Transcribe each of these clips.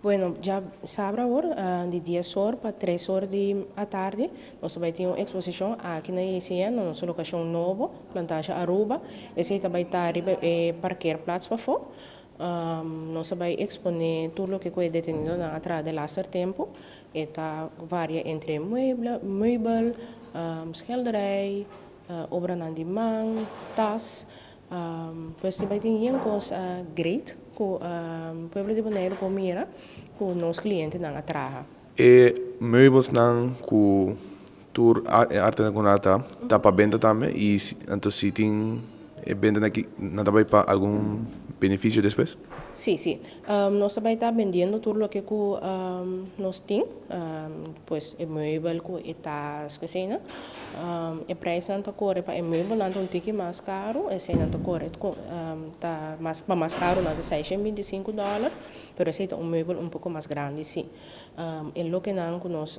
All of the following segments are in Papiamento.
Bueno, djasabra awor, di 10 or pa 3 or di atardi, nos ta bai tin un eksposishon aki na ICN, na nos lokashon nobo, Plantage Aruba. Esei ta bai ta riba e parkeerplaats pafó. Nos ta bai eksponé tur loke ku e detenidonan a traha de laatste tempu. E ta varia entre mueble, meubel, schilderij, obranan di man, tas. Pues ta bai tin yen kos great ku pueblo di Boneiru por mira ku nos klientenan a traha. E meubelsnan ku tur e artenan ku nan a traha ta pa benta tambe i anto si tin e bentanan aki nan ta bai pa algun benefisio despues? Sí. Nos ta bai ta bendiendo tur loke ku nos tin, pues e meubel ku e tas ku eseinan. E prijsnan ta kore pa e meubelnan ta un tiki mas karu, eseinan ta kore ta mas pa mas karu nan ta $625, pero esei ta un meubel un poko mas grandi sí. E lokenan ku nos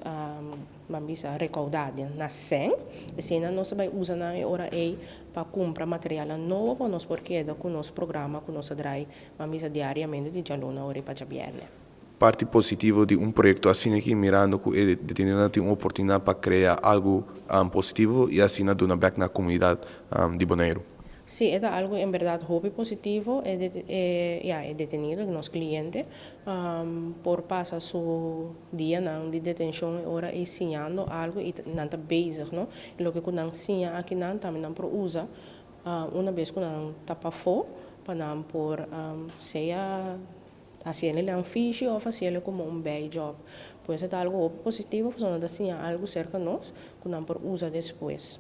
ban bisa rekoudá den na sèn, eseinan nos ta bai usa nan e ora ei pa kumpra materialnan nobo pa nos por keda ku nos programa ku nos ta drai, ban bisa, diariamente di djaluna ora pa djabièrnè. Parti positivo di un proyekto asina aki, mirando ku e detenidonan tin un oportunidat pa krea algu positivo i asina duna bèk na komunidat di Boneiru. Sí, e ta algu en bèrdat hopi positivo. E, ya, e detenido, nos kliente, por pasa su dianan di detenshon ora ei siñando algu i nan ta bezig, no? Loke ku nan siña aki nan tambe nan por usa una bes ku nan ta pafó pa nan por sea hasiendo nan fishi òf hasiendo komo un bijjob. Pues e ta algu positivo, pasobra nan ta siña algu serka nos ku nan por usa despues.